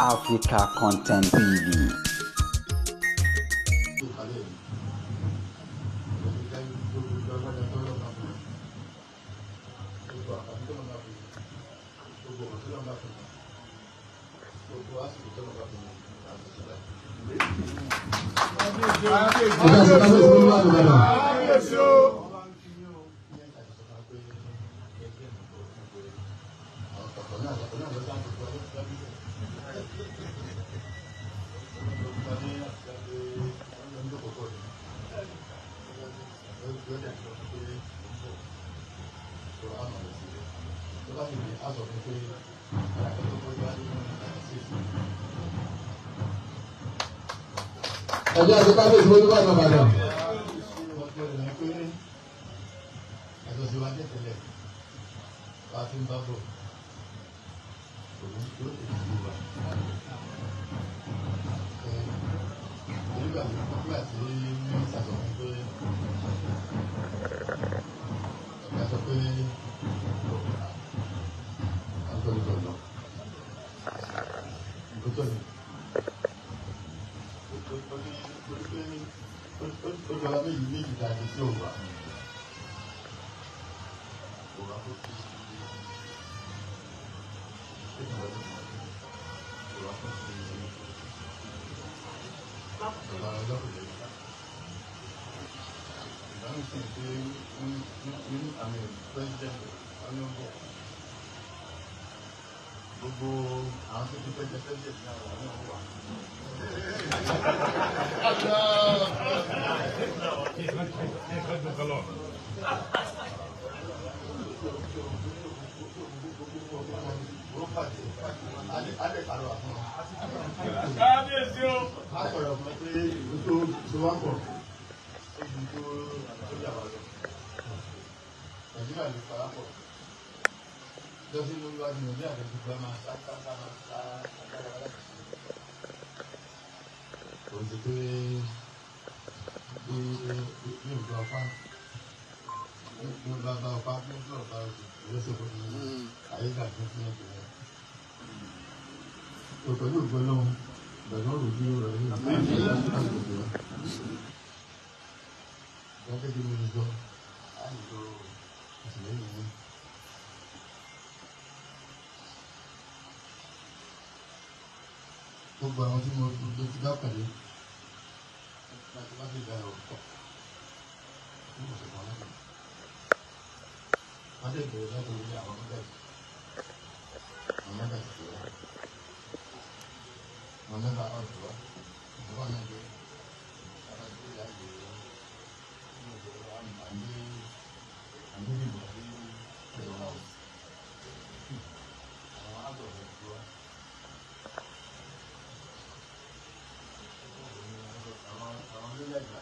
Africa Content TV. Ẹjọ́ àti kábíyèsí ló bá ìmọ̀ Ìbàdàn. Gbogbo àwọn tó ti fẹ́ jẹ president náà wà náà wà. Kábíyèsí o. A sọ̀rọ̀ fún pé ìlú tó so wá pọ̀ ó ju tó yà wá lọ. Nàìjíríà ló fara pọ̀. Lọ́sí ló wá ní Nàìjíríà ló gbogbo máa sá sá sá máa sá agbára láti ṣe. Kò sí pé bí bí òjò ọ̀pá bí ó bá bá ọ̀pá bí ó bá ìrẹsì fún mi àyíká fún fún ẹ̀jẹ̀ rẹ̀. Pẹ̀lú ògbọ́n náà gbẹ̀gbọ́n rò bí ó rẹ̀ ní àgbègbè wa. Gẹ́gẹ́ bí mo ti sọ, a lè lo àtìlẹ́yìn yín. Gbogbo àwọn tí mo ti bá pàdé láti bá sì gba ọ̀pọ̀ tí mo sì kọ́ láti. Wọ́n dẹ̀ bẹ̀rẹ̀ láti orí àwọn mọ́gàjì. Àwọn mọ́gàjì tó wá. Àwọn mẹ́fà ọ̀tún wá. Ìjọba náà dé. Àwọn tó yà á gbèrè wá. Ní ìjọba àmì àmì ìbò sí ìjọba ọ̀. Àwọn àgbọ̀dọ̀ tó wá. Àwọn olóyè àgbà.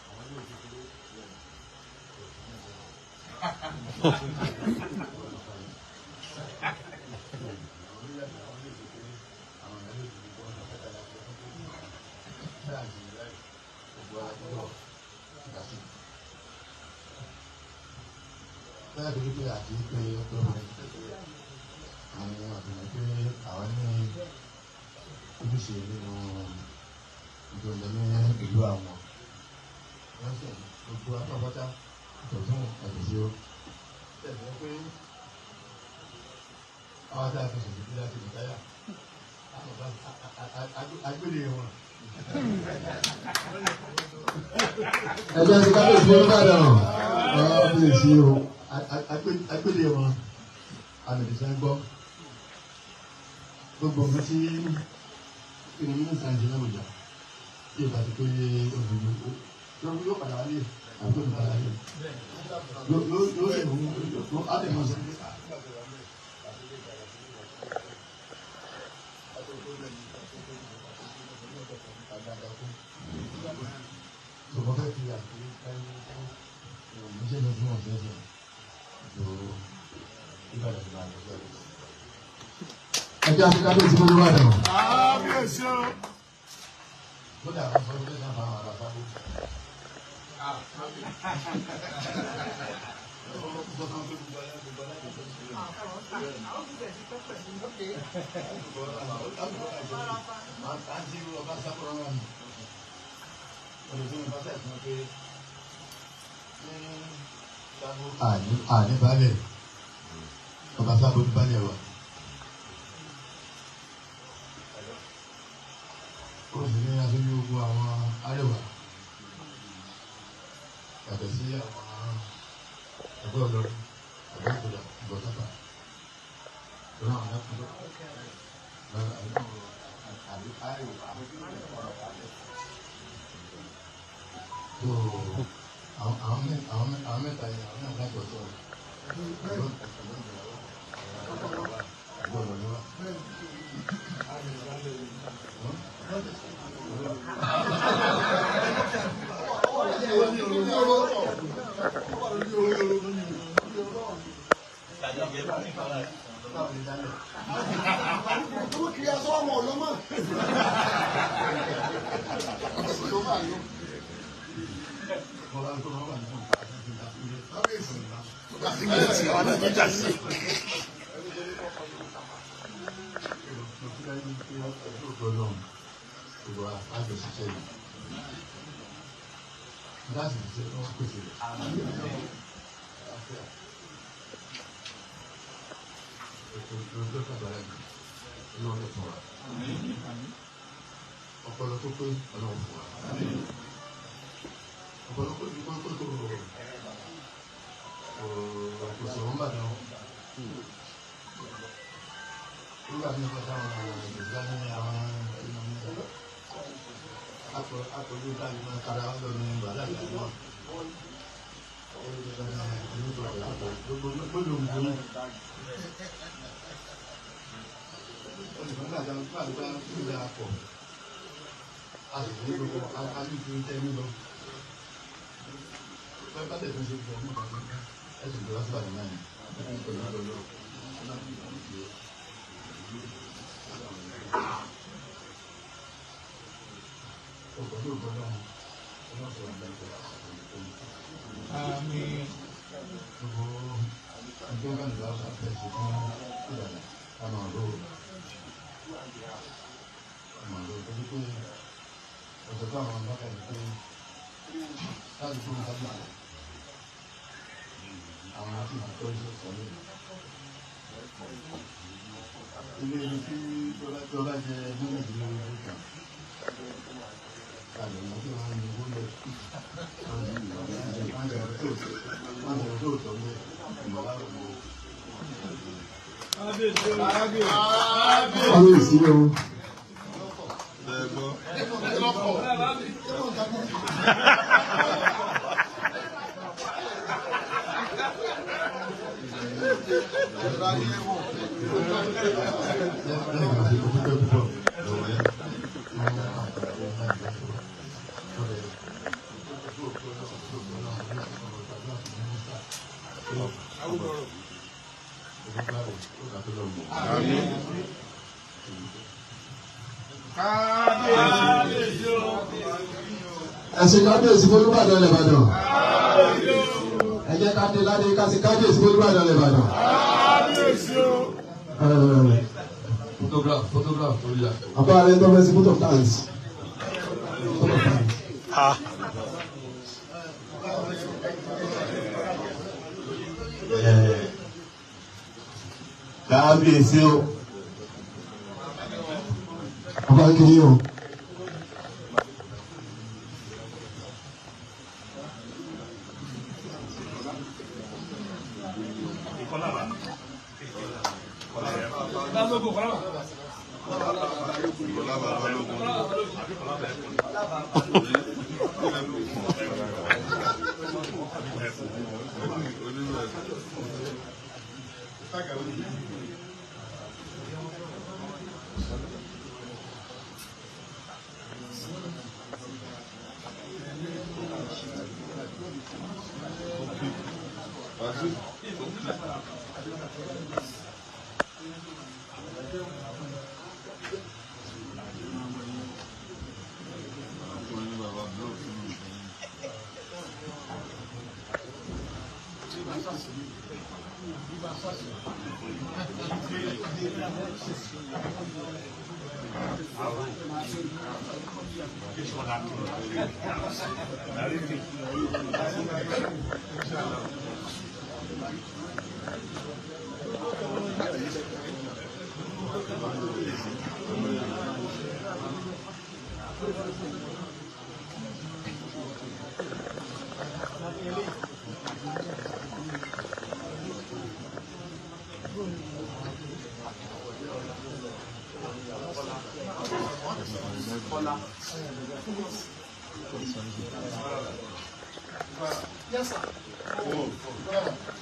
Àwọn olóyè kékeré. Bẹ́ẹ̀ tó pé àti pé àwọn àfihàn pé àwọn ní ojúṣe nínú ìjọba ní ìlú àwọn. Wọ́n sì gbogbo apápátá ìtọ̀tún àtẹ̀sí ó. Tẹ̀sán pé àwọn tá a fi ṣèṣe láti rìtáyà agbélé wọn. Ẹjọ́ àti kábíyèsí ló bá Ìbàdàn. Kábíyèsí o. Agbélé wọn àmìlẹ̀sẹ̀ gbọ́. Gbogbo nǹkan tí ìrìn mínísítà ń ṣe láwùjọ tí ìbá ti pé oṣù yóò padà wálé àbí tó ní padà wálé. Yóò lè mú á lè mọ̀ sí. Sọ̀rọ̀ fẹ́ fi àti ìṣe lọ fún ọ̀sẹ̀ ẹ̀sẹ̀ tó Ìbàdàn ti máa lọ sí ọ̀sẹ̀. Ẹjọ́ àti kábíyèsí ló bá Ìbàdàn. Kábíyèsí o. Kódà àwọn sọ pé náà fáwọn ará sábò. Àní balẹ̀ ọba sábò ní balẹ̀ wa. Ó sì ní aṣojú gbogbo àwọn arẹwà yàtọ̀ sí àwọn ẹgbẹ́ ọlọ́run ẹgbẹ́ ìgbòdà ìgbọ̀sápà lọ́nà àwọn ẹgbẹ́ so àwọn mẹ́ta yẹn àwọn náà lájọ sọ̀rọ̀ ẹgbẹ́ ọlọ́run wa. Ọpọlọ tó pé Ọlọ́run fún wa. Ọpọlọ tó pé kó tó kò sọ̀rọ̀ ńbàdàn. Nígbà tí wọ́n táwọn ìgbà ní àwọn akọ̀lù táyì máa kára wọn lọ ní wàhálà ìgbà náà. Ilé ibi tí tó bá jẹ méjì lórí ojú kan kalẹ̀ ní kí wọ́n ní wúlò wọ́n jẹ tó tọ́ ní ìmọ̀lá ògbó. Kábíyèsí o. Ẹ ṣe kábíyèsí f'Olúbàdàn l'Ìbàdàn. Ẹ jẹ́ ká dé ládé ká ṣe kábíyèsí f'Olúbàdàn l'Ìbàdàn. Photograph, photograph, ó yá. Àbá rẹ̀ tó fẹ́ sí vote of thanks. Vote of thanks. Kábíyèsí o. Àbá kìíní o.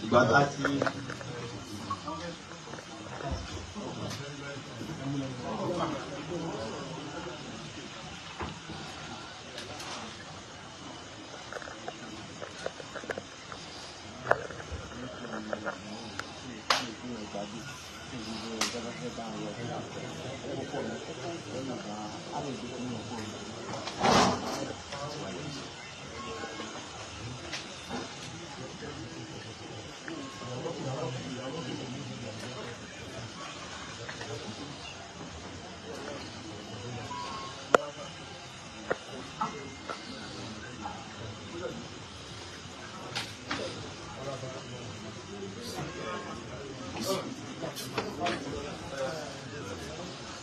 Ìgbà tá a ti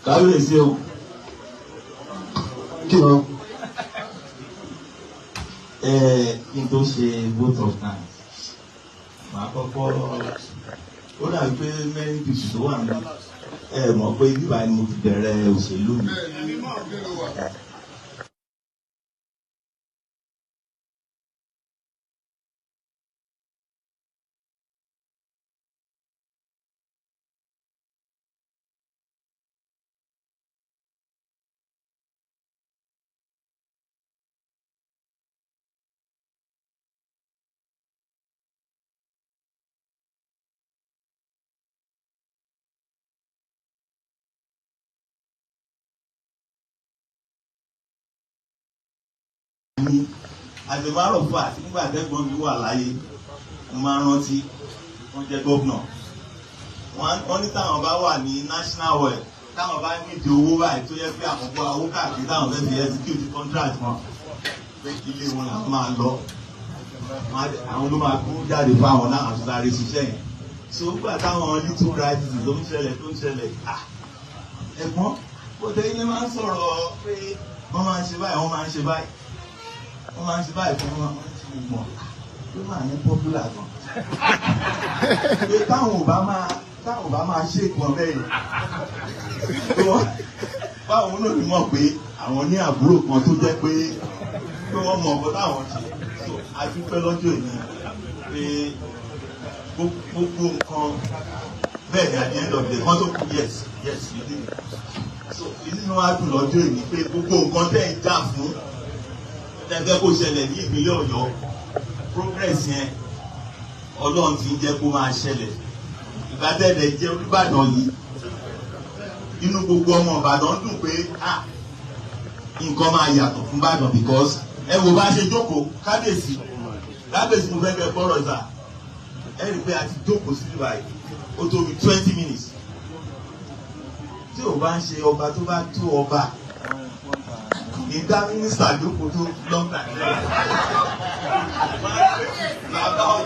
kábíyèsí o Kí wọn. Ẹ kí n tó ṣe vote of thanks, màá kọ́kọ́, ó dàbí pé many people tó wà ní ẹ mọ̀ pé bíbá ni mo ti bẹ̀rẹ̀ òṣèlú mi. Ní as a matter of fact, nígbà tẹ́gbọ́n mi wà láyé, mo máa ń rántí wọ́n jẹ́ gómìnà, wọ́n ní táwọn bá wà ní national oil, táwọn bá nídìí owó báyìí tó yẹ pé àkọ́kọ́ owó káàkiri táwọn fẹ́ fi execute contract wọn, pé ilé wọn làwọn máa lọ, àwọn ló máa kú jáde fáwọn náà àti sáré ṣiṣẹ́ yẹn. So nígbà táwọn little crisis tó ń ṣẹlẹ̀ tó ń ṣẹlẹ̀, ah, ẹ̀gbọ́n bó tẹ ilé máa ń sọ̀rọ̀ pé wọ́n máa ń ṣe báyìí, wọ́n máa ń ṣe báyìí, wọ́n máa ń ṣe báyìí fún wọn, wọ́n ti mọ̀ pé máa ní popular gan, pé táwọn ò bá máa ṣe ìkan bẹ́ẹ̀ yẹn, pé wọ́n báwọn náà ní mọ̀ pé àwọn ní àbúrò kan tó jẹ́ pé wọ́n mọ ọkọ táwọn ṣe. So a dúpẹ́ lọ́jọ́ ìní pé gbogbo nǹkan bẹ́ẹ̀ ni at the end of the day kan tó kú. Yes, you did it. So inú wa dùn lọ́jọ́ ìní pé gbogbo nǹkan tẹ́ ń jà fún, tẹ́fẹ́ kó ṣẹlẹ̀ ní ìpínlẹ̀ Ọ̀yọ́, progress yẹn, Ọlọ́run ti ń jẹ́ kó máa ṣẹlẹ̀. Ìbádẹ́lẹ̀ jẹ́ Olúbàdàn yìí, inú gbogbo ọmọ Ìbàdàn dùn pé, ah, nǹkan máa yàtọ̀ fún Ìbàdàn, because ẹ wo bá ṣe jókòó. Kábíyèsí, kábíyèsí, mo fẹ́ kẹ́ gbọ́rọ̀ ìsà. Ẹ rí i pé a ti jókòó sí báyìí, ó tó bí 20 minutes. Tí ò bá ń ṣe ọba tó bá tó ọba ìdá mínísítà jókòó tó long time. Bàbá ọba.